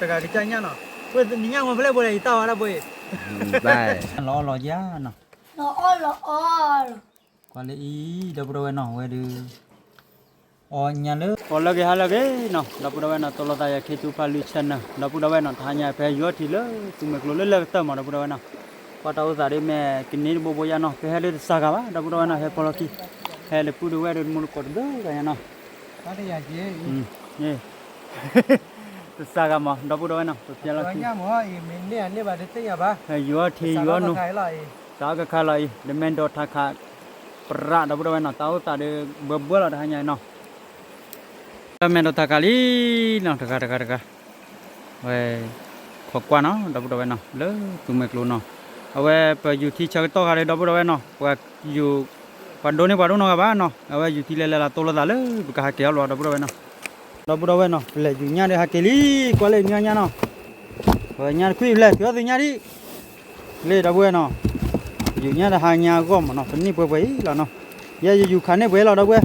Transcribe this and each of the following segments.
တဂၤကစၢ်ညၣ်နီၤ, ဝဲနံၤညၣ်မ့ၢ်ဖဲလဲၣ်ဘိလဲၣ် ယတၢ်ဝဲဒၣ်ဘိအံၤ, လီၤအီၣ်လီၤယါနီၤ, လီၤအီၣ်လီၤအီလီၤ, ကွၢ်လၢအံၤ ဒီပုၢ်ဒီဝဲၢ်နီၤ ဝဲဒုး အီၣ်ညၣ်လၢ အီၣ်လၢဂ့ၤဟါလၢဂ့ၤနီၤ ဒီပုၢ်ဒီဝဲၢ်နီၤ, တိၢ်လိာ်သးယၤခ့သူဖးလူ channel နီၤ ဒီပုၢ်ဒီဝဲၢ်နီၤ, တဟါညါဖဲယိၤထံးလၢ သူမှဲၤကျိၤလၢလၢကတၢၢ်မး ဒီပုၢ်ဒီဝဲၢ်နီၤ, ကွၢ်တၢ်အိၣ်သးဒ်မ့ၢ်ကန့ၢ်တဘိဘိယါနီၤ, ဖဲဟဲဒုးတစှၤဂၤဘၣ် ဒီပုၢ်ဒီဝဲၢ်နီၤ, ဟဲဖီလီၤခံ, ဟဲလၢပုၢ်ဒုးဝဲၢ်ဒုးတမူတကိးတဘျုးဂၤညါနီၤ တစှၤဂၤမး ဒီပုၢ်ဒီဝဲၢ်နီၤ, ပဖျဲလီၤခံ, ယိၤထံးယိၤနိ, တၢ်အီၣ်ကခါလီၤအံၤ, တမ့ၢ်ဒီးထးခး ပြး ဒီပုၢ်ဒီဝဲၢ်နီၤ, တၢ်အိၣ်သးဒုး ဘၢဘှၢလီၤတဟါညါအံၤနီၤ တမ့ၢ်ဒီးထးခးလံနီၤ, တဂၤတဂၤတဂၤ, ဝဲ ခိးကွၢ်နီၤ ဒီပုၢ်ဒီဝဲၢ်နီၤ လၢသူမှဲၤကျိၤနီၤ, အဝဲပယူၤထံဆၢကတီၢ်ခါဒီး ဒီပုၢ်ဒီဝဲၢ်နီၤ, ပှၤယူၤ ပှၤဒိးန့ၢ်ပှၤဒိၣ်နီတဂၤဘၣ်နီၤ, အဝဲယူၤထံလဲၤလဲၤလီၤတိၢ်လိာ်သးလၢပကဟးက့ၤအီၣ်ဘျီ ဒီပုၢ်ဒီဝဲၢ်နီၤ, ဒီပုၢ်ဒီဝဲၢ်နီၤ ပလဲၤယူၤညၣ်ဒီးဟးက့ၤလံ, ကွၢ်လၢညၣ်ညၣ်နီၤ, ဝဲညၣ်တခွံဖျဲၣ် ထုးအီၣ်သုညၣ်ဒံး လၢဒီပုၢ်ဝဲၢ်နီၤ, ယူၤညၣ်တဟါညါအဂီၢ်မးနီၤ, ပန့ၢ်ပှဲၤပှဲၤအံၤလီၤနီၤ, ယဲယယူၤခးန့ၢ်ပှဲၤလီၤ ဒီပုၢ်ဝဲၢ်,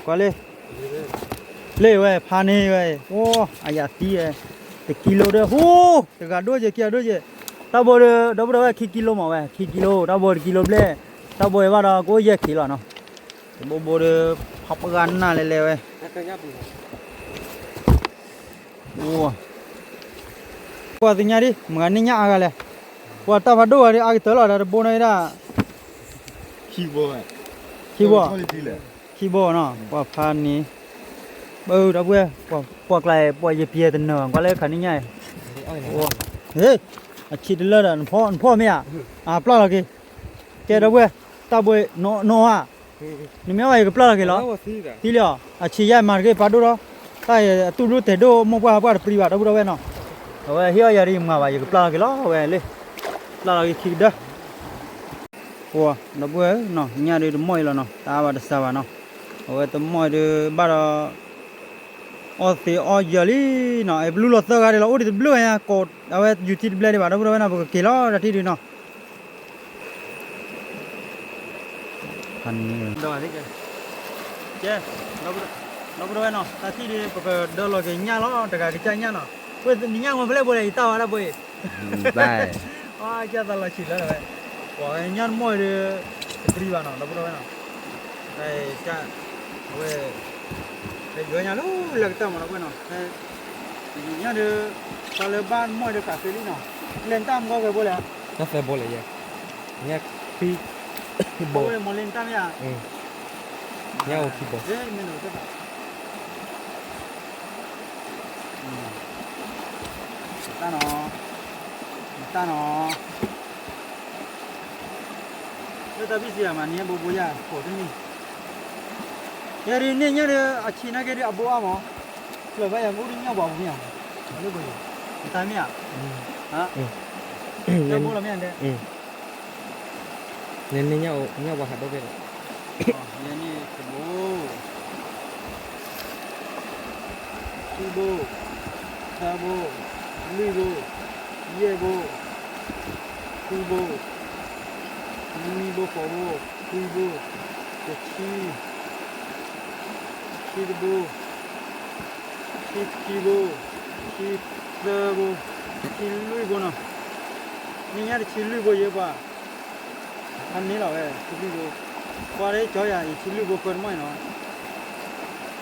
ကွၢ်လၢ လၢဝဲဖးန့ၢ်ဝဲ, အိၣ် အယၤသံဝဲ, တကံလိဒီး ဟူ, တဂၤဒိၣ်က့ၤ ခံဂၤဒိၣ်က့ၤ, တၢ်ဘိဒီး ဒီပုၢ်ဒီဝဲၢ် ခံကံလိမးဝဲ ခံကံလိ, တၢ်ဘိတကံလိဘျဲၣ်, တၢ်ဘိအံၤဘၣ်ဒီး ကအိၣ်ယဲၢ်ခံလီၤနီၤ, တဘိဘိဒီး ဖးပှၢ်ဂၤနၢ်လဲၤလဲၤဝဲ ကွၢ်သုညၣ်ဒံး မ့ၢ်ဂၤန့ၢ်ညၣ်အါဂၤလဲၣ်, ပှၤတၢ်ဖးဒိၣ်ဂၤဒီး အါကတၢၢ်လီၤဒီး တဘိန့ၣ်ဒၣ်, ခံဘိ, ခံဘိနီၤ ပှၤဖးန့ၣ်, ပဒီပုၢ်ဝဲၢ်, ပှၤကျါအံၤ ပှၤယပျဲတနၢၤ ကွၢ်လၢခးန့ၢ်ညၣ်အံၤ, အဆံးတလၢဒီး နဖီၣ်မ့ၢ်ဧါ, အပျၢ်လီၤက့ၤ, ကဲဒီပုၢ်ဝဲၢ်, တၢ်ဘိ နအီၣ်ဧါ နမ့ၢ်အီၣ်အံၤကပျၢ်လီၤက့ၤလီၤ, သံလံအီၤ အဆံးယါမၤတက့ၢ် ပာ်ဒိၣ်ဒီး, တၢ်အံၤအတူၢ်ဒိၣ်တဲာ်ဒိၣ် မိၢ်ပှၢ်ဟးပှၢ်တပြံဘၣ် ဒီပုၢ်ဒီဝဲၢ်နီၤ, အဝဲဟ့ၣ်အီၣ်ယၤဒ်ယမၤဘၣ် ယကပျၢ်လီၤက့ၤလီၤ အဝဲလၢ, ပျၢ်လီၤက့ၤခံကဒၢ, ပှၤ ဒီပုၢ်ဝဲၢ်နီၤ ညၣ်ဒုးတမီၢ်အံၤလီၤနီၤ တၢ်ဘၣ်တစှၤဘၣ်နီၤ, အဝဲတမီၢ်အံၤဒုးဘၣ်ဒီး အီၣ်သ့အီၣ်ယၢၤလံနီၤ, အဲ ပလူလီၤသၢဂၤဒံးလီၤ အိၣ်ဒံးတဘျုးဂၤညါ ကိး အဝဲယူၤထံတဘျဲၣ်ဒံးဘၣ် ဒီပုၢ်ဒီဝဲၢ်နီၤ ပကက့ၤလီၤတၢ်ထံၣ်ဒုးနီၤ ဖးန့ၣ်, ကဲ, ဒီပုၢ်ဒီဝဲၢ်နီၤ တၢ်ထံၣ်ဒုး ပကဒၢလီၤက့ၤညၣ်လီၤ တဂၤကစၢ်ညၣ်နီၤ, ဝဲနံၤညၣ်မ့ၢ်ဖဲလဲၣ်ဘိလဲၣ် ယတၢ်ဝဲဒၣ်ဘိအံၤ, ကၢ်သးလီၤဆံးလၢဝဲ, ပှၤညၣ်တမီၢ်အံၤဒုး တပြံဘၣ်နီၤ ဒီပုၢ်ဒီဝဲၢ်နီၤ, တၢ် အဝဲ ဖဲယိၤညါလၢလၢကတၢၢ်မး ဒီပုၢ်ဝဲၢ်နီၤ, ဖဲ ယိၤညါဒီး ပှၤလၢဘၣ်မီၢ်ဒီးဃးဃ့လံနီၤ, လဲၤနတၢ်မီၢ်ဝဲဘိလဲၣ်, တၢ်သၢဘိလဲၣ်ယဲ, ညၣ်ခံဘိ, မ့ၢ်လဲၤနတၢ်မ့ၢ်ဧါ, ညၣ်အိၣ်ခံဘိ, မ့ၢ်နတၢ် တၢ်နီၤ, တၢ်နီၤ, လၢတၢ်ဘံၣ်စံးမး နံၤညါဘိဘိယါ ကိးတမံၤ, ယဲဒ်န့ၣ်ညါဒီး အဆံးနာ်က့ဒီးအဘိအါမး, ဖျၢၣ်ဘၣ်ယၤ မ့ၣ်အူဒ်ညၣ်ဘိအပူၤမ့ၢ်ဧါ, လၢဘိယါ, နတၢ်မ့ၢ်ဧါ, လၢဘိလီၤမ့ၢ်ဧါ, နန့ၢ်ညၣ်အိၣ် ညၣ်ဘိဟးဒိၣ်က့ၤလီၤ, ယဲန့ၣ်တဘိ ခံဘိ, သၢဘိ, လွံၢ်ဘိ, ယဲၢ်ဘိ, ဃုဘိ, နွံဘိ, ဃိးဘိ, ခွံဘိ, တဆံ, ဆံတဘိ, ဆံခံဘိ, ဆံသၢဘိ, ဆံလွံၢ်ဘိနီၤ, နံၤညါတဆံလွံၢ်ဘိယဲပှၤ အန့ၣ်လီၤဝဲ ဆံလွံၢ်ဘိ, ကွၢ်လၢကၠီယၤအံၤ ဆံလွံၢ်ဘိဃၢတမီၢ်အံၤနီၤ,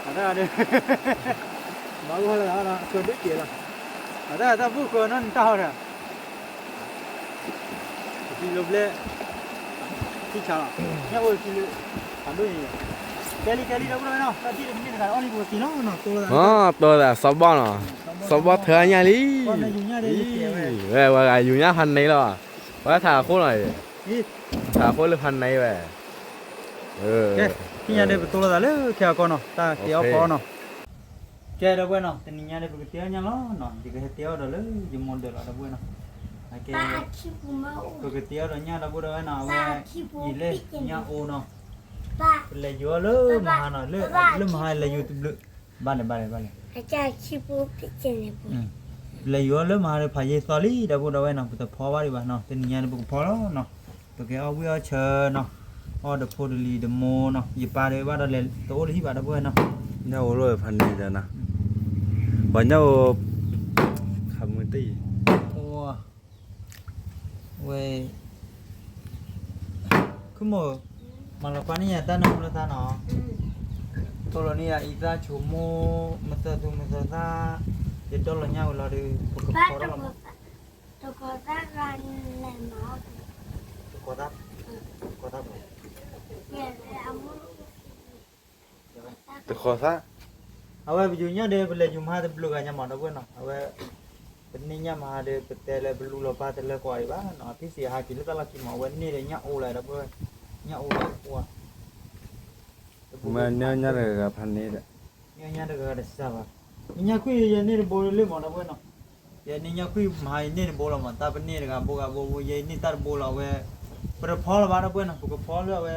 အတၢ်ဒီး ဘၣ်ဂီၢ်လၢအဃၢဒိၣ်ကဲလီၤ, အတၢ်တၢ်ဘူၣ်ဃၢနီၤ နတၢ်ဟီဒီး တဆံလိဘျဲၣ်, ထံဆးလီၤ, ညၣ်အိၣ်တဆံလိ, ဖးဒိၣ်န့ၣ်, ကဲလံ ကဲလံ ဒီပုၢ်ဒီဝဲၢ်နီၤ, တၢ်ထံၣ်တမံၤတဂၤ အီၣ်လံပကက့ၤလီၤနီၤ, တိၢ်လီၤသး, တိၢ်လီၤသး စီၤဘီနီၤ, စီၤဘီထုးညၣ်လံ, ဝဲဝဲဂၤယူၤညၣ်ဖးန့ၣ်လီၤ, ဝဲထးခိၣ်နီၤ, ထးခိၣ်လၢဖးန့ၣ်ဝဲ ကဲ, သ့ၣ်ညါဒီး ပတိၢ်လိာ်သးလၢခဲအံၤကီးနီၤ, တၢ်က့ၤအီၣ်ကီးနီၤ, ကဲ ဒီပုၢ်ဝဲၢ်နီၤ, တနံၤညါဒီး ပကတဲအီၣ်ညၣ်လီၤနီၤ, ယကဟဲတဲအီၣ်ဒီးလၢယမိၢ်ဒၢးလီၤ ဒီပုၢ်ဝဲၢ်နီၤ, ကဲ, ပကတဲအီၣ်ဒီးညၣ် ဒီပုၢ်ဝဲၢ်နီၤ, အဝဲ ယလဲၣ်ညၣ်အိၣ်နီၤ, ပလဲၤယူၤအီၣ်လၢမဟါနီၤ, လၢမဟါလဲၤယူၤတဘျုး, ဘၣ်လဲၣ် ဘၣ်လဲၣ် ဘၣ်လဲၣ် ပလဲၤယူၤအီၣ်လၢမဟါဒီး ဖးယံာ်သီလံ ဒီပုၢ်ဝဲၢ်နီၤ, ပတဖီဘၣ်ဒံးဘၣ်နီၤ, တနံၤညါဒီး ပကဖီလီၤနီၤ, ပကဲအီၣ်ဝံၣ်အီၣ်ဆၢနီၤ, အီၣ်ဒီးဖိတလံၤတမိၢ်နီၤ, ယပၢ်ဒီးဘၣ်ဒီးလဲၤတအိၣ်လၢဟံၣ်ဘၣ် ဒီပုၢ်ဝဲၢ်နီၤ, ညၣ်အိၣ်လၢဖးန့ၣ်ဒီးနီၤ, ပှၤညၣ်အိၣ် ဟးမုၢ်တ့ၢ်အံၤ, ဝဲ, ခုမိၢ်, မၤလီၤပှၤန့ၢ်ယၤတၢ်နၢမူလၢသးနီၤ, တိၢ်လီၤန့ၢ်ယၤအံသၣ်ဆိမိၣ် မသၢသူမသၢသၣ်, ယဒီလီၤညၣ်ဝဲလီၤဒီး ပကဖီထီၣ်လီၤမး, တဃီၤသၣ်, တဃီၤသၣ်ဘၣ် တဃီၤသၣ်, အဝဲပယူၤညၣ်ဒီး ပလဲၤယူၤမဟါတဘျုးဂၤညါမး ဒီပုၢ်ဝဲၢ်နီၤ, အဝဲ, ပန့ၢ်ညၣ်မဟါဒီး ပတဲလၢပလူလီၤပၢ်တလၢကွၢ်အံၤဘၣ်နီၤ, အဖံစံးဟးက့ၤလၢတၢ်လီၢ်ခံမး အဝဲန့ၢ်ဒီးညၣ်အိၣ်လၢ ဒီပုၢ်ဝဲၢ်, ညၣ်အိၣ်လၢအိၣ်ဧါ, မ့ၢ်ညၣ်တဂၤဂၤဖးန့ၢ်ဒီး, မ့ၢ်ညၣ်တဂၤဂၤတစှၤဘၣ်, မ့ၢ်ညၣ်ခွံၣ်ယဲန့ၢ်တဘိလၢမး ဒီပုၢ်ဝဲၢ်နီၤ ယဲန့ၢ်ညၣ်ခွံၣ်မဟါ ယန့ၢ်တဘိလီၤမး, တၢ်ပန့ၢ်တဂၤဘိဂၤဘိဘိ ယဲန့ၢ်တၢ်တဘိလီၤ အဝဲ, ပတဖီလၢၤဘၣ် ဒီပုၢ်ဝဲၢ်နီၤ, ပကဖီလၢအဝဲ,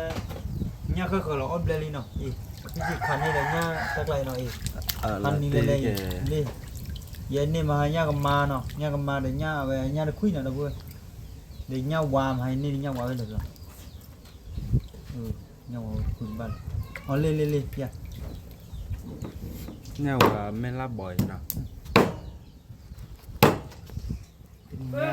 ညၣ်ဃၢဃၢၤလီၤအီၣ်ဘျဲလံနီၤ, အံၤ, ဖံစံးခးန့ၢ်ဒီးညၣ်တၢ်ကျါအံၤနီၤအံၤ, ဖးနံၤလဲၤလဲၤအံၤ, လံ, ယဲန့ၢ်မဟါညၣ်ကမါနီၤ, ညၣ်ကမါဒီးညၣ်အဝဲညၣ်တခွံၣ်နီၤ ဒီပုၢ်ဝဲၢ်, ဒီးညၣ်ဝါမဟါယန့ၢ်ဒီးညၣ်ဝါဝဲလၢာ်လီၤ ညၣ်ဝါဝဲတခွံၣ်ဘၣ်လီၤ, အီၤလ့လ့လ့, ညၣ်ဝါမဲၢ်လၢဘီအံၤ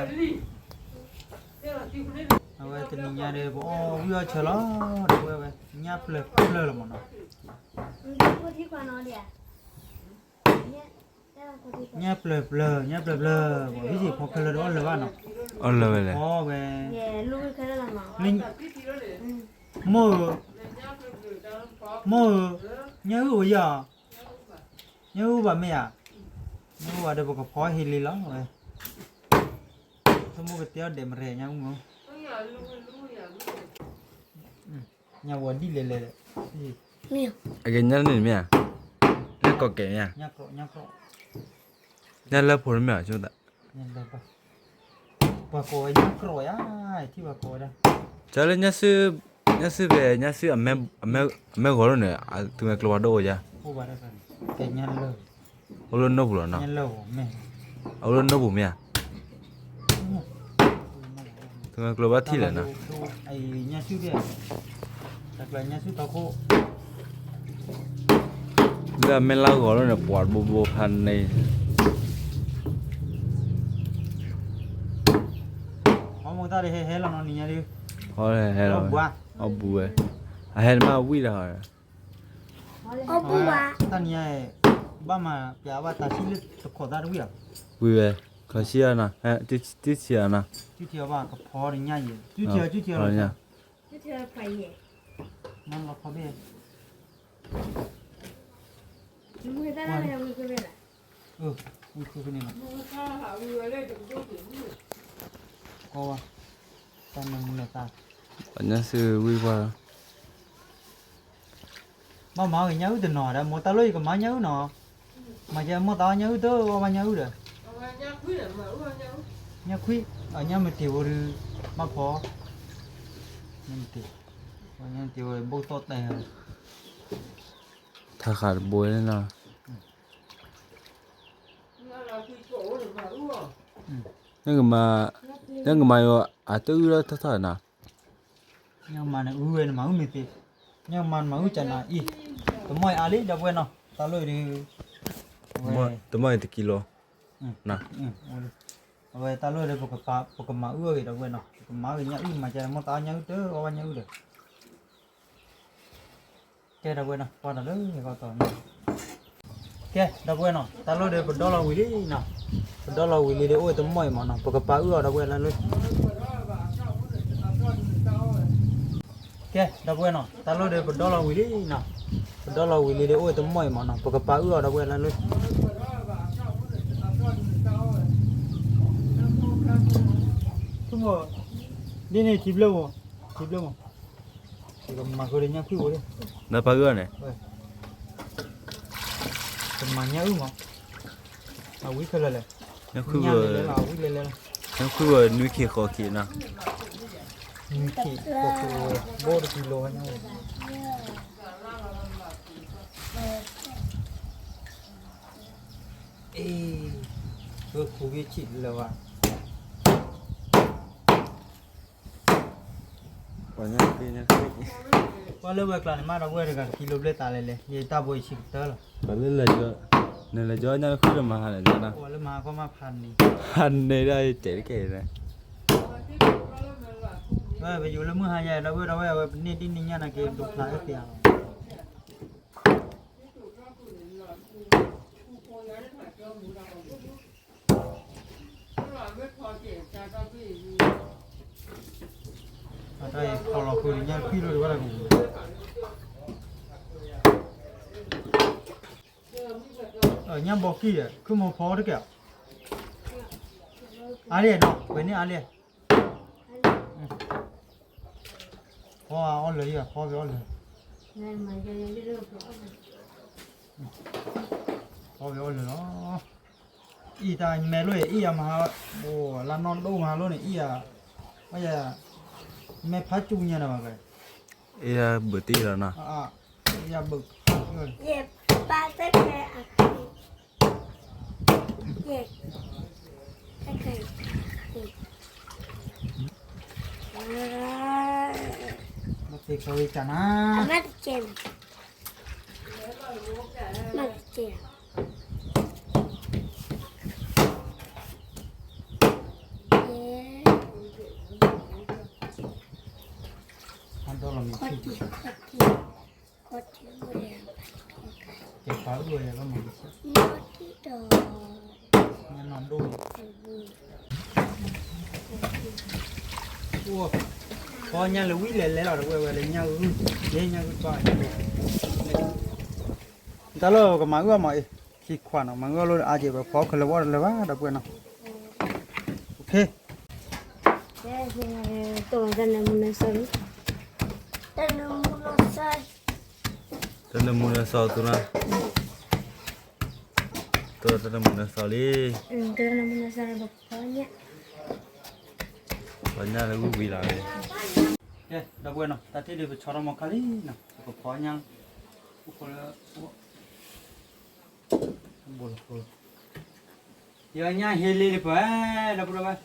နီၤ အဝဲတနံၤညါဒီး ပအီၣ်ဝံၣ်အီၣ်ဆၢလီၤ ဒီပုၢ်ဝဲၢ်, ညၣ်ပျၢၤပျၢၤလီၤမးနီၤ, ညၣ်ပျၢၤပျၢၤ ညၣ်ပျၢၤပျၢၤ, ပှၤဖံစံးဖီခဲလၢာ်ဒီးအီၣ်လၢၤဘၣ်နီၤ, အီၣ်လၢၤဝဲလဲၣ်, ဖီဝဲ, မိၢ်ဧၢ, မိၢ်ဧၢ, ညၣ်အုၣ်အိၣ်ယၤ, ညၣ်အုၣ်ဘၣ်မ့ၢ်ဧါ, ညၣ်အုၣ်ဘၣ်ဒီးပကဖီဟ့လ့လီၤဝဲ, ဆိကမိၣ်ကတဲအီၣ်ဒဲးမရဲၣ်ညၣ်အုၣ်မး, ညၣ်ဝါဒ်လဲၣ်လဲၣ်, အကဲညၣ်န့ၣ်မ့ၢ်ဧါ, ညၣ်ကီးကဲးမ့ၢ်ဧါ, ညၣ်လၢဖိမ့ၢ်ဧါ, ပှၤကိးဝဲညၣ်ကြီးယါ, ထံၣ်ပှၤကိးဝဲဒၣ်, ကလၢ, ညၣ်စုဖဲ, ညၣ်စုအမဲဂီၤလီၤန့ၣ်, သုမဲာ်ကျိၤဝဲဒၣ်အိၣ်ယါ, အိၣ်လၢနိၣ်ပူၤလီၤနီၤ, အိၣ်လၢနိၣ်ပူၤမ့ၢ်ဧါ, သုမဲာ်ကျိၤဘၣ်ထံၣ်လဲၣ်နီၤ, လၢအမဲၢ်လၢဂီၤလီၤန့ၣ် ပှၤတဘိဘိဖးန့ၣ်, အီၣ်မိၢ်တၢ်ဒီးဟဲဟဲလီၤနီၤနံၤညါဒီး, အီၣ်ဟဲလီၤ, အီၣ်ဘူးဝဲ, အဟဲတမ့ၢ်ဝံၣ်ဒီး, တၢ်နံၤညါ, ဘၣ်မၤပျးဘၣ်တၢ်ဆံၣ်လၢတခိးသၣ်တဝံၣ်ဧါ, ဝံၣ်ဝဲ, ခီဆံၣ်အနီၤ, တုထံအီၤဘၣ်ကဖီဒီးညၣ်ယဲ, တုထံအီၤ, တုထံအီၤလီၤ, နလီၤဖီဘ့ၣ် ဝံၣ်ဝဲ, တၢ်နၢမူလၢသး, ညၣ်စုဝံၣ်ကွၢ်လီၤ, ဘၣ်မၤဂ့ၤညၣ်အုၣ်တနီၤဒီး မိၢ်တၢ်လိၣ်ယကမၤညၣ်အုၣ်နီၤ, မၤကဲမိၢ်သးအီၣ်ညၣ်အုၣ်တအီၣ်ဘၣ်ညၣ်အုၣ်ဒီး, ညၣ်ခွံၣ်, ညၣ်မ့ၢ်တ့ၤဖိဒီး, ဘၣ်ဖီ, ညၣ်မ့ၢ်တ့ၤ, ညၣ်မ့ၢ်တ့ၤဖိဘိၣ်သီၣ်တဲာ်, ထးဃာ်တဘိလၢနီၤ ညၣ်ကမၤ, ညၣ်ကမၤယိၤ အတအုၣ်လၢထီၣ်ထီၣ်နီၤ, ညၣ်ကမၤန့ၣ်အုၣ်ဝဲနမၤအုၣ်မ့ၢ်သ့, ညၣ်ကမၤနမၤအုၣ်ကနၤအံၤ, တမီၢ်အံၤအါလံ ဒီပုၢ်ဝဲၢ်နီၤ, တၢ်လိၣ်အံၤဒီး, တမီၢ်အံၤတကံလိ, အဝဲတၢ်လိၣ်ဒီး ပကမၤအုၣ်အီၤဂ့ၤ ဒီပုၢ်ဝဲၢ်နီၤ, ပကမၤဂ့ၤညၣ်အုၣ် မၤကဲမိၢ်သးအီၣ်ညၣ်အုၣ်တအီၣ်ဘၣ်ညၣ်အုၣ်ဒီး ကဲ ဒီပုၢ်ဝဲၢ်နီၤ, ကွၢ်တၢ်လၢဂီၤတီၤန့ၣ်, ကဲ ဒီပုၢ်ဝဲၢ်နီၤ, တၢ်လိၣ်ဒီးပဒီလီၤဝံၤလံနီၤ, ပဒီလီၤဝံၤလံဒီး အိၣ်တမီၢ်အံၤမးနီၤ, ပကပာ်အုၣ်အီၤ ဒီပုၢ်ဝဲၢ်လၢလၢ, ကဲ ဒီပုၢ်ဝဲၢ်နီၤ, တၢ်လိၣ်ဒီးပဒီလီၤဝံၤလံနီၤ, ပဒီလီၤဝံၤလံဒီး အိၣ်တမီၢ်အံၤမးနီၤ, ပကပာ်အုၣ်အီၤ ဒီပုၢ်ဝဲၢ်လၢလၢ, ဆိကမိၣ်, ဒ်န့ၣ်ထံဘျၢမး, ထံဘျၢမး ယကမၤဃုာ်ဒီးညၣ်ခွံၣ်ဖိလံ, နပာ်အုၣ်အီၤန့ၣ်, ကမၤညၣ်အုၣ်မး, အဝံခဲလၢာ်လဲၣ်, ညၣ်ခွံၣ်ဖိ, ညၣ်ခွံၣ်ဖိနွံခံဃီခံနီၤ, နွံခံဃီခံ ဘိၣ်တကံလိဝဲညါ, အ့, ဝဲခူဝ့ၢ်ဆံးလၢၤဘၣ် ပှၤလၢဝဲကျါန့ၣ် မ့ၢ်ဒီပုၢ်ဝဲၢ်တဂၤ ကံလိဘျဲၣ်သးလဲၣ်လဲၣ်, ယတၢ်ဘိယဆံးကတၢၢ်လီၤ, ပှၤလၢလဲၤယွၤ, နလဲၤကၠီညါလၢဃုလၢမၤဟါလဲၣ်ကၠီနီၤ, ဖးန့ၢ်ဒၣ်ယတဲာ်တကဲၢ်န့ၣ်, ဝဲပယူၤလၢမုၢ်ဟါယဲ ဒီပုၢ်ဒီဝဲၢ် အဝဲပန့ၢ်ဒ်န့ၣ်ညါနာ်က့ ပကဖျါအသ့ၣ်အီၤလီၤ. အတၢ်အံၤဖီလီၤဃုာ်ညါ ဖံလိၣ်တဝဲဒၣ်ကပူၤ, ညၣ်ဘီကံၢ် ခုမီၤဖီတကဲၢ်, အါလံနီၤ ပှဲၤန့ၢ်အါလံ, ဖီအီၣ်လၢာ်ယၤ ဖီဝဲအီၣ်လၢာ်, ဖီဝဲအီၣ်လၢာ်လီၤ. အံၤတၢ်မဲာ်လိၣ်အံၤ အံၤအမၤ, အိၣ်လၢနီၢ်ဒိၣ်မၤလိၣ်န့ၣ် အံၤ, အံၤ, မဲာ်ဖးစူညါန့ၣ်ဘၣ်, အံၤဘုးတံၢ်လီၤနီၤ, အံၤဘုး, မ့ၢ်သ့ၣ်ကီဝံၤကနၤ, မ့ၢ်သ့ၣ်, အဒိလီၤမ့ၢ်, ကဲပာ်အုၣ်ဝဲယၤလီၤမ့ၢ်, ညၣ်နီၢ်ဒိၣ်, ဖီညါလၢဝံလဲၤလဲၤလီၤတဝဲဝဲလၢညၣ်အုၣ်, ညၣ်အုၣ်ပၢ်, တၢ်လၢကမၤအုၣ်အမၤအံၤ, ခံခွးနီၤ မၤအုၣ်အလိၣ်အါက့ၤ ပဖီခဲလၢာ်ဝဲတလၢာ်ဘၣ် ဒီပုၢ်ဝဲၢ်နီၤ, တနၢမူနၢစီၤလံ, တနၢမူနၢစီၤ, တနၢမူနၢစီၤသူနီၤ, တနၢမူနၢစီၤလံ, တနၢမူနၢစီၤလံ, ပဖီညၣ်, ဖီညၣ်လၢဝံဝံလီၤ, ကဲ ဒီပုၢ်ဝဲၢ်နီၤ တၢ်ထံၣ်ဒုးပဆီထီၣ်မီခါလံနီၤ ပကဖီညၣ်, အိၣ်ခိးလၢ ယညၣ်ဟ့လ့တပၢၢ် ဒီပုၢ်ဒီဝဲၢ်,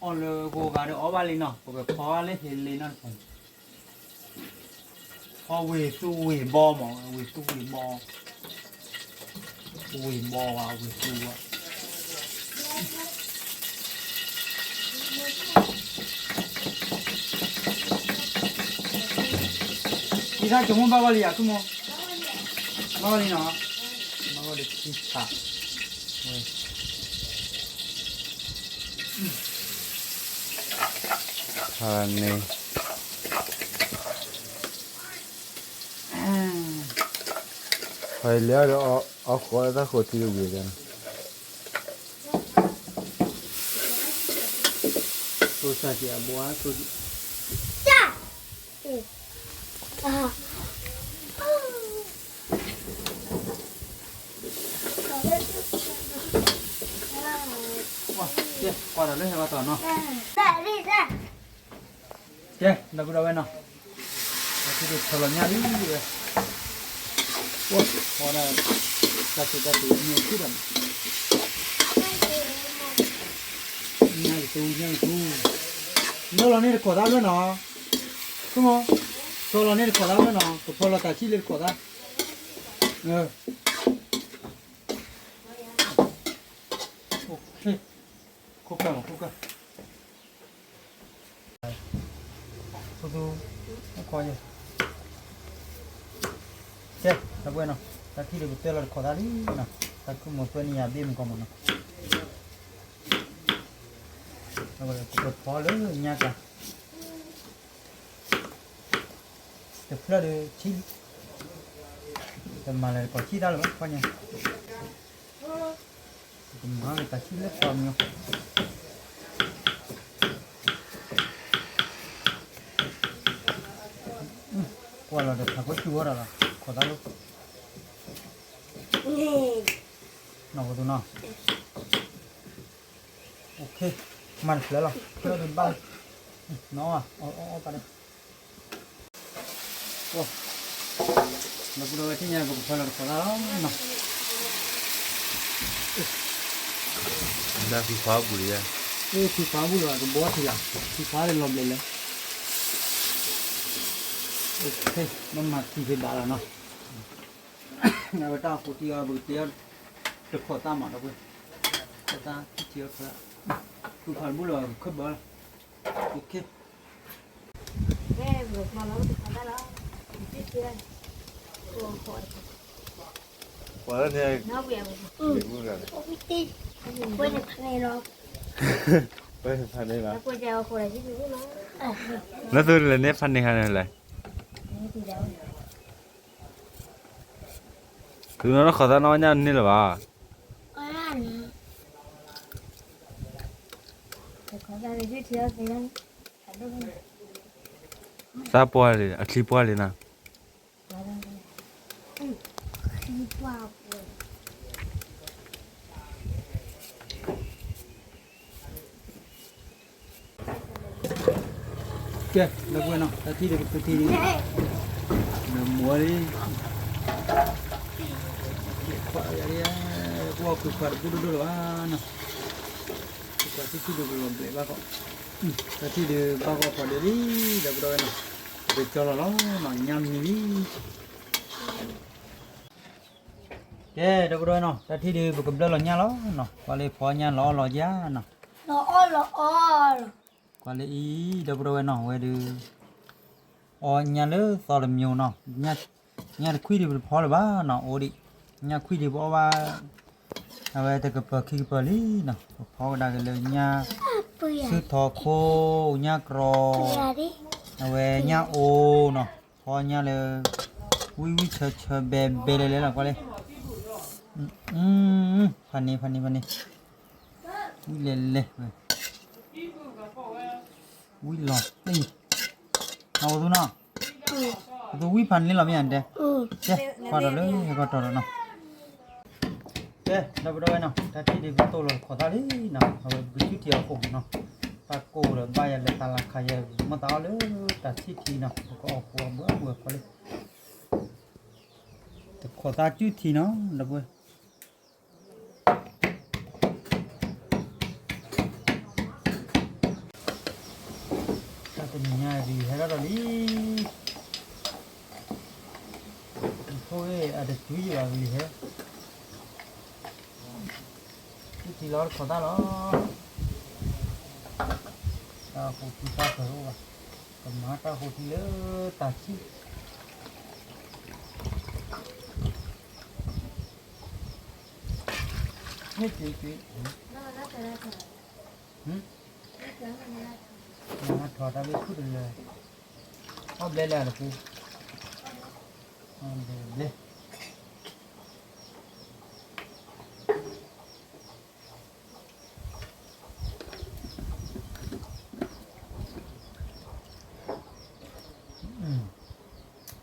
အီၣ်လၢဂိၤဂၤဒီးအီၣ်ဘၣ်လံနီၤ ပကဖီလၢဟ့လ့နီၤတပၢၢ်, ဖီဝ့ၤသူဝ့ၤဘီမး ဝ့ၤသူဝ့ၤဘီ, ဝ့ၤဘီဝဲ ဝ့ၤသူဝဲ ဒ်တၢ်ကမိၣ်ဘၣ်ဝဲလံယၤ ဆိကမိၣ်, ဘၣ်ဝဲလံနီၤ, ဘၣ်ဝဲဒီးခံဆး, ဖဲန့ၣ်, ဖဲလဲၣ်ဒီး အီၣ်ဃီတၢ်ဃိးထံတဝံၤန့ၣ် သိစၢ်က့ၤအဘိအသိ, ကွၢ်ဒီးလၢဟဲဘၣ်တီၤနီၤ, ကဲ ဒီပုၢ်ဒီဝဲၢ်နီၤ, တၢ်ထံၣ်ဒုးဆီလီၤညၣ်လံဝဲ, အိၣ်ဃီဒၣ်, တၢ်ထံၣ်တၢ်ထံၣ်အမ့ၢ်ထံၣ်ဒီး ညၣ်ကတူ ညၣ်ကတူ, နလီၤန့ၢ်တခိးသၣ်ဖျၢၣ်နီၤ, ဆိကမိၣ်, ဆီလီၤန့ၢ်တခိးသၣ်ဖျၢၣ်နီၤ ကဖီလီၤတၢ်ဆံၣ်လၢတခိးသၣ်, ခိၣ်ဖျၢၣ်မး ခိၣ်ဖျၢၣ် ကဲ ဒီပုၢ်ဝဲၢ်နီၤ, တၢ်ထံၣ်ဒုးပတဲလီၤတခိးသၣ်လံနီၤ, တၢ်ခုၣ်မီၤပၢၢ်န့ၢ်ယၤဘ့ၣ်မကီမးနီၤ, အဝဲပကဖီလၢညါကၤ တဖျၢၣ်ဒီးဆံၣ်လံ, တမၤလၢတကိးဆံၣ်တၢ်လၢၤဘၣ် ခီညါ, တမၤလၢတၢ်ဆံၣ်လၢပှၤမံၤ, ကွၢ်လီၤဒီးဖးခိၣ်စူၤဝဲဒၣ်လီၤ ခိးသၣ်လိၣ်, နီၢ်ကသူနီၤ မၤတဖျၢၣ်လီၤ ဖျၢၣ်ဒုးဘၣ်လံ, နီၤ အီၣ်အီၣ်ပၢ်ဒီး, ဒီပုၢ်ဒီဝဲၢ်သ့ၣ်ညါ ပကဖီလီၤတခိးသၣ်လီၤနီၤ, ဖံခွါဘူၣ်လံ, ဖံခွါဘူၣ်လီၤ ကဘီထံလီၤ ဖံခွါလၢလီၤဘျဲးလၢ, ဘၣ်မၤသံဖဲဘၣ်လီၤနီၤ. အဝဲတၢ်ဃိးထံအီၤ ပကတဲအီၤ တခိးသၣ်မး ဒီပုၢ်ဝဲၢ်, တၢ်ထံၣ်ထံအီၤတခိးသၣ်, ဃုဖးတဘူၣ်လီၤ ခၢၣ်ဘၢလီၤ, ပှၤလၢန့ၣ် ဝဲဖးန့ၢ်လီၤ, လၢသုလဲၤန့ၣ်ဖးန့ၢ်ခါန့ၣ်လဲၣ်, သုနီၢ်တခီသၣ်နီၢ်ညၣ်န့ၣ်လၢၤဘၣ်, သၣ်ပှၢ်လံ အချံပှၢ်လံနီၤ ကဲ ဒီပုၢ်ဝဲၢ်နီၤ တၢ်ထံၣ်ဒုးကသုထံၣ်လံ, နမိၢ်လံ, ခွါယၤလံ, ပှၤခုခွါတဘူၣ်ဒိၣ်ဒိၣ်လၢၤဘၣ်နီၤ, ခုခွါထံၣ်ထံၣ်ဒုးကလီၤဘျဲးဘၣ်ဃီ, တၢ်ထံၣ်ဒုးဘၣ်ဃီခွါဒုးလံ, ဒီပုၢ်ဝဲၢ်နီၤ, ပကကၠီလီၤလီၤနီၤ ညၣ်မံလံ ကဲ ဒီပုၢ်ဝဲၢ်နီၤ တၢ်ထံၣ်ဒုး ပကဘျၢလီၤညၣ်လီၤနီၤ, ကွၢ်လၢဖီညၣ်လီၤအီၣ်လီၤယၤနီၤ, ကွၢ်လၢအံၤ ဒီပုၢ်ဝဲၢ်နီၤ ဝဲဒုး အီၣ်ညၣ်လၢသီတမံၤနီၤ, ညၣ်တခွံဒုး ပတဖီလၢၤဘၣ်နီၤ, အိၣ်ဒံး, ညၣ်ခွံဒုး ပအီၣ်ဘၣ် အဝဲတကပၤခံကပၤလံနီၤ, ပဖီကဒါက့ၤလၢညၣ် စုထီခိၣ် ညၣ်ကြီၤ, အဝဲညၣ်အိနီၤ, ဖီညၣ်လၢ ဝံၣ်ဝံၣ်ဆၢဆၢဘဲဘဲလဲၤလဲၤလီၤ ကွၢ်လၢ, ဖးန့ၣ် ဖးန့ၣ် ဖးန့ၣ်, ဝံၣ်လဲၤလဲၤဝဲ, ဝံၣ်လီၤတံၢ်, နအိၣ်သူနီၤ, ပသူဝံၣ်ဖးန့ၣ်လီၤမ့ၢ်ဧါတဲ, ကဲ ကွၢ်ဒီးလၢဟဲကီၢ်တီၤဒီးနီၤ ကဲ ဒီပုၢ်ဝဲၢ်နီၤ တၢ်ထံၣ်ဒုး ပတိၢ်လီၤတခိးသၣ်လံနီၤ, အဝဲပကဆူၣ်ထံအီၤခိၣ်နီၤ, တၢ်ကိၢ်ဒီးဘၣ်ယၤလၢတၢ်လၢခါယဲ မ့ၢ်တၢ်အီၣ်လၢတၢ်ထံၣ်ထံနီၤ, ပကအီၣ်ကိၢ်အီၣ်ဘှဲဘှဲခီလံ, တခိးသၣ်ဆူၣ်ထံနီၤ ဒီပုၢ်ဝဲၢ် တၢ်တနံၤညါဒုးဟဲထီၣ်ဒီးလံ, ဖိအတတုၤယဘၣ်ကလံၤဟဲ, ဆူၣ်ထံလီၤတခိးသၣ်လီၤ, တၢ်ဃိးထံတၢ်ဃၢၤတအိၣ်ဘၣ်, ကမၤတၢ်ဃိးထံလၢတၢ်ဆံၣ် မ့ၢ်က့ၤက့ၤ, မၤထီၣ်တၢ်ဘ့ၣ်ခူၣ်တလၢ, အီၣ်ဘျဲလဲၣ်တပူၤ, အီၣ်ဘျဲဘျဲ,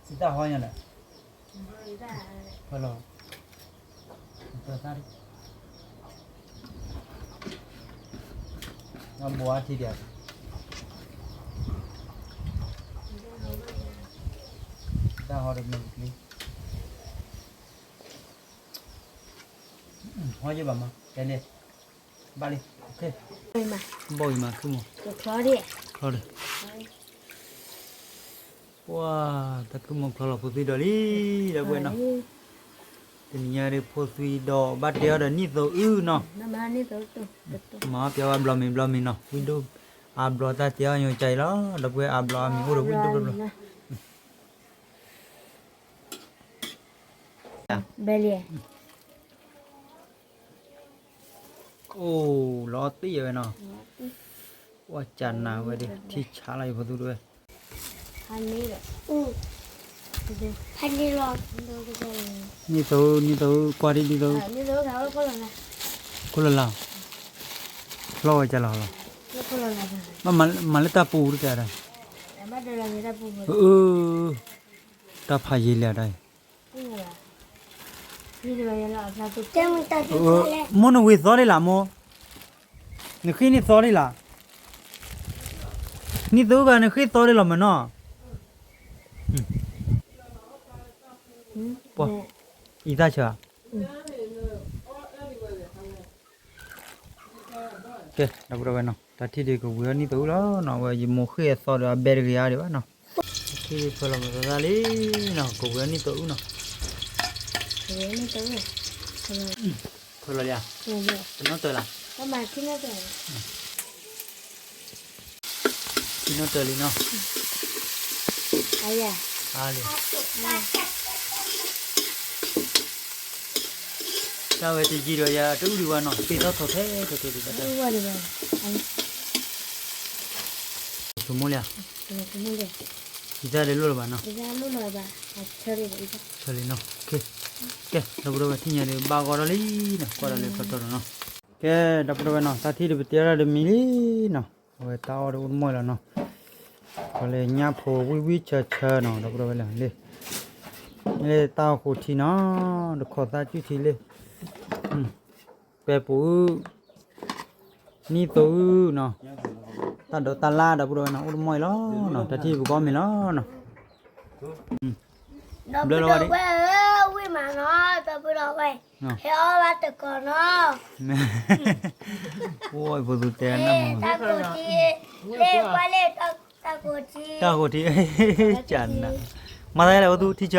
စံးတၢ်ဟီညါလဲၣ်, ဖဲလီၤ, တၢ်သၣ်, ဘိးအါထံဒံး, တၢ်ဟီတမုာ်တကျ့, ဟီယဘၣ်မး တဲလံ, ဘၣ်လံ, ဘီၣ်အံၤမး ခုမီၤ, ချီဒီး, ပှၤ, တၢ်ခုမီၤချီလီၤဖိသွံဒီးလံ, ဒီပုၢ်ဝဲၢ်နီၤ, တနံၤညါဒုးဖိသွံဒီး ဘၣ်တဲအီၤဒီးနံၣ်သိအုနီၤ, မၤပျီဝဲဘျီမ့ၤဘျီမ့ၤနီၤ, ဝံၣ်ဒိၣ်, အါဘျီတၢ်တဲအီၤညိကါအံၤလီၤ, ဒီပုၢ်ဝဲၢ်အါဘျီအမံၤအိၣ်ဒီးဝံၣ်ဒိၣ်ဘျီဘျီ ဘဲလံ, အိၣ်လီၤတံၢ်ဝဲနီၤ, ပှၤကနၤဝဲဒၣ် ထံဆးလီၤယဖိသူတဝဲ, နံၣ်သိ နံၣ်သိ ကွၢ်ဒ်နံၣ်သိ ခိၣ်လၢ်လၢ်, ဖျီဝဲကလီၤလီၤ, မၤလၢတၢ်ပူၤတကဲဒၣ်, အၢ, တၢ်ဖးယံာ်လံဒၣ်အံၤ မိၢ်နဝံၤသီလံလၢ်မိၢ်, နဃ့န့ၢ်သီလံလၢ်, နံၣ်သိဂၤ နဃ့သီလံလီၤမ့ၢ်နီၤ, အံသၣ်ဆၢ ကဲ ဒီပုၢ်ဒီဝဲၢ်နီၤ တၢ်ထံၣ်ဒုးကဝံၤအီၤနံၣ်သိအုလီၤနီၤ, အဝဲယမိၢ်ဃ့အသီဒီးအဘဲတဂ့ၤအါဒံးဘၣ်နီၤ, ထံၣ်ဒုးဖၢလီၤမုာ်သးသးလံနီၤ ကဝံၤအီၤနံၣ်သိအုနီၤ, ကဲ ခွဲးလီၤလံဧါ, တနီၣ်တၢၢ်လၢ, တနီၣ်တၢၢ်လံနီၤ, အါလံ, တၢ်ဝဲတယံာ်ဒီးယၤတအုၣ်ဒံးဝဲနီၤ, ပ့ၤထီၣ်ထီၣ်ထဲထဲထဲဒံး, ဆိကမိၣ်လံဧါ, ယတၢ်တလိၣ်လၢၤဘၣ်နီၤ, ဆၢလံနီၤ, ကဲ ဒီပုၢ်ဒီဝဲၢ်ထံၣ်ညါဒီးဘၣ်ဂီၢ်ထီၣ်လံနီၤ, ကွၢ်ဒီးလၢခီတီၤနီၤ, ကဲ ဒီပုၢ်ဒီဝဲၢ်နီၤ, တၢ်ထံၣ်ဒီးပတဲဒၣ်ဒီးမံၤလံနီၤ, အဝဲတၢ်အီၣ်ဒီးအိၣ်တမီၢ်လီၤနီၤ, ခီလၢညၣ်ဖိဝံၣ်ဝံၣ်ဆၢဆၢနီၤ, ဒီပုၢ်ဒီဝဲၢ်လၢလံ, လၢတၢ်အီၣ်ဃိထံနီၤ, တခိးသၣ်ကုၢ်ထံလံ, ပဲပူၤ နံၣ်သိအုၣ်နီၤ, တၢ်ဒိးတၢ်လၣ်ဒီပုၢ်ဒီဝဲၢ်နီၤ, အိၣ်တမီၢ်အံၤလီၤနီၤ, တၢ်ထံၣ်ပကီၢ်မ့ၢ်လီၤနီၤ, ဘျီလီၤဝဲ, ဝံၣ်မးနီၤ, ဒီပုၢ်ဒီဝဲၢ်, ဟဲအီၣ်ဘၣ်တကိးနီၤ, အိၣ်ဖိသူတဲနၢ်မး, တၢ်ကိးထံ, တၢ်ကိးထံ, ကနၤ, မၤသးလဲၣ် အိၣ်သူထံဆၢ,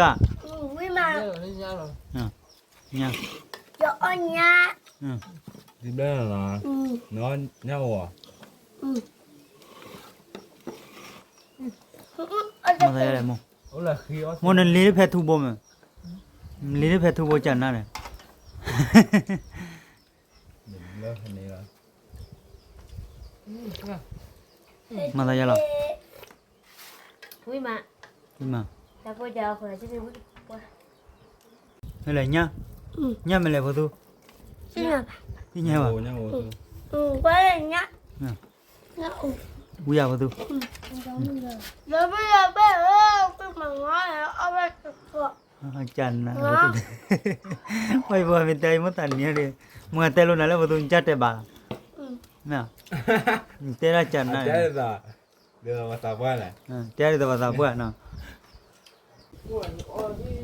ဝံၣ်မး ညါ, ယအီၣ်ညါ, ဘျဲၣ်, ညၣ်အိၣ်, မၤသးလဲၣ်မိၢ်, မိၢ်နလ့ၤတဖဲထူဘိမ့ၢ်, နလ့ၤတဖဲထူဘိကနၤန့ၣ်, မၤသးယါလီၤ, ဝံၣ်မး, ဝံၣ်မး, ဟဲလဲၣ်ညါ, ညၣ်မ့ၢ်လဲၣ်ဖိသူ, သ့ၣ်ညါဘၣ်, ဝံၣ်ယါဖိသူ, ကနၤ, ဝဲယဖိမ့ၢ်တဲယမိၢ်သးနံၤဒီး, မ့ၢ်တဲလိာ်နၤလၢဖိသူ နကတဲဘၣ်လီၤ, တဲဒၣ်ကနၤ, တဲဒၣ်သးပှၢ်နီၤ ပှၤတၢ်ပုၢ်ဒီဝဲၢ်ဧၢ, ဟဲအီၣ်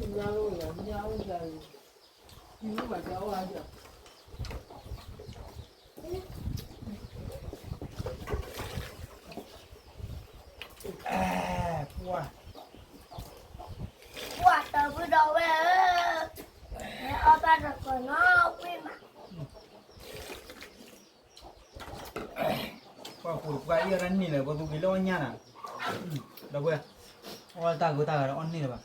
ဘၣ်တကိးနီၤ ဝံၣ်မး, ပှၤဃိးပှၤအံၤအီၣ်တၢ်န့ၢ်လၢၤ ပှၤသူက့ၤလၢအီၣ်ညၣ်နၤ, ဒီပုၢ်ဝဲၢ်, အီၣ်တၢ်ဂိၢ်တၢ်ဂၤဒီးအီၣ်န့ၢ်လၢၤဘၣ်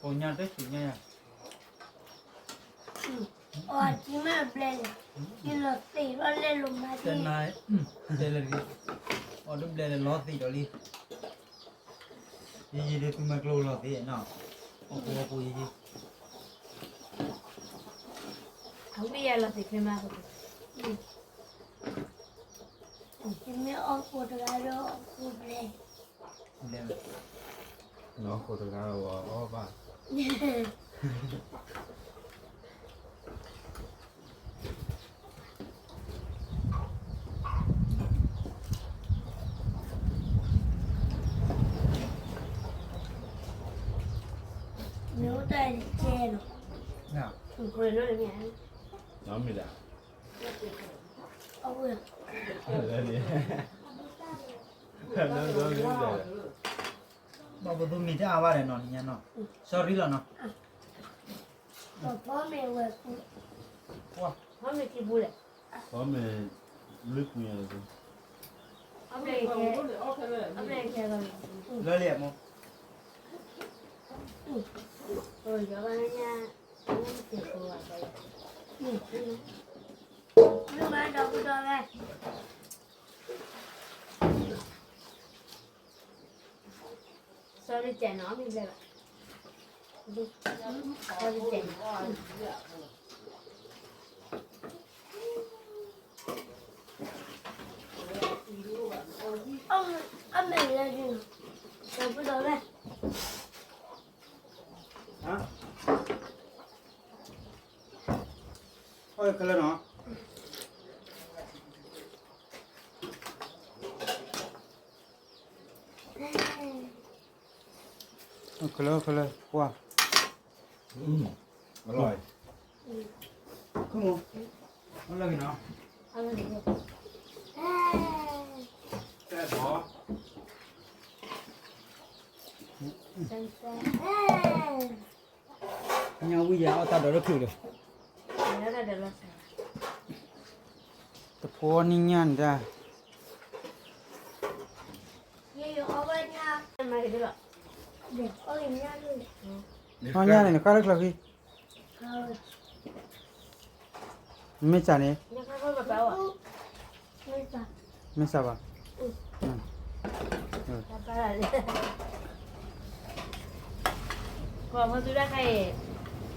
ကိးညါတဆံးညါယၤ, အီၣ်ကံမ့ၢ်ဘျဲၣ်န့ၣ်, ယလီၤသ့ၣ်ထီၣ်လဲလိာ်မး, တဲနၤ, တဲလၢတဂ့ၤ, အီၣ်တဘျဲၣ်န့ၣ်လီၤသ့ၣ်ဒီးလံ, ယံာ်ယံာ်ဒီးသုမၤကျိလီၤသ့ၣ်နီၤ, အီၣ်ကိးအီၣ်ကိးယံာ်ယံာ်, အဝံၣ်ယၤလီၤသ့ၣ်ချ့မး, ယမ့ၢ်အီၣ်ကိးတဂၤဒီးအီၣ်ကိးဘျဲၣ် ဘျဲၣ်, အီၣ်ကိးတဂၤဒီးအီၣ်ဘၣ်, မ့ၢ်အိၣ်တၢ်ကဲလီၤ, မ့ၢ်ဒၣ်, ဘၣ်ပသူမ့ၢ်တအါဘၣ်ဒီးနီၤ နညါနီၤ, sorry လီၤနီၤ, ဖီမ့ၢ်ဝဲၢ်ပူၤ, ဖီမ့ၢ်ထံပူၤလဲၣ်, ဖီမ့ၢ်လွံၢ်ပူၤညါလီၤ, လၢလံအမိၢ် sorry ကဲနီၤ မ့ၢ်ဘျဲၣ်ဘၣ်, sorry ကဲနီၤ, အမဲာ်လဲၣ်ဒ်နီၤ, တၢ်ပူၤဒီးလဲၣ် ဟါ, အီၣ်ခဲလၢာ်နီၤ, ခဲလၢာ်ခဲလၢာ် ကွၢ်, အလီၢ်, ခိၣ်မူ, အလီၢ်က့ၤနီၤ, တဲဘီ အ ညၣ်ဝံၣ်ယၤအီၣ်တၢ်ဒိးလၢခုၣ်ဒီး, တဖိနံၣ်ညၣ်န့ၣ်တၢ်, အီၣ်ညၣ်န့ၣ် နဃၣ်လၢချၢဃံ, မ့ၢ်စးန့ၣ်, မ့ၢ်စးဘၣ်, ကွၢ်ဖိသူဒၣ်ခဲ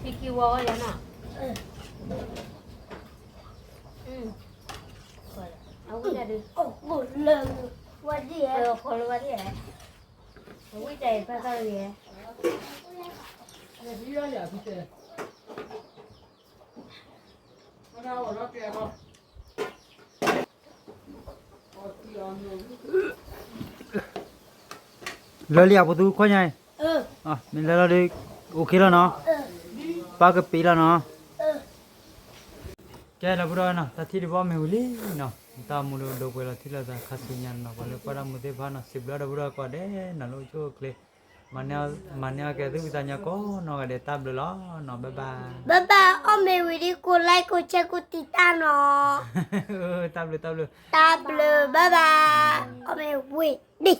အံၤ, ခံခံဝီဝီယၤနီၤ, အဝံၣ်တၢ်ဒုး, ဝဲဒ်, ဝံၣ်တၢ်အံၤပၢ်သီတဂ့ၤ, လၢလံအပူၤသူ ခီညါအံၤ, မ့ၢ်လၢလီၤဒီး, အိၣ်ခ့လီၤနီၤ, ပၢ်ကပ့ၤလီၤနီၤ, ကဲလီၤပဒီနီၤ တၢ်ထံၣ်တဘီမ့ၢ်ဝံၤလံနီၤ တၢ်မူဒီးဒိးပှဲၤလီၤထံၣ်လိာ်သးခါဆူညါနီၤ ပှၤလၢကွၢ်တၢ်မူသ့ၣ်တဖၣ်နီၤ စံးဘျုးဒီပုၢ်ဒီဝဲၢ်ကိးဂၤဒဲးနီၤ လၢအိၣ်ဆူၣ်အိၣ်ချ့ မၤန့ၢ်အီၣ်ကဲၤသူၣ်ဖှံသးညီကိးနီၢ်ဂၤဒဲး တၢ်ဘျုးလီၤနီၤ bye bye. ဘၣ်ဘၣ်အီၣ်မ့ၢ်ဝံၤဒ်ကိးlikeကိးshareကိးတံာ်တာ်နီၤ တၢ်ဘျုးတၢ်ဘျုး တၢ်ဘျုး bye bye အီၣ်မ့ၢ်ဝံၤဒ်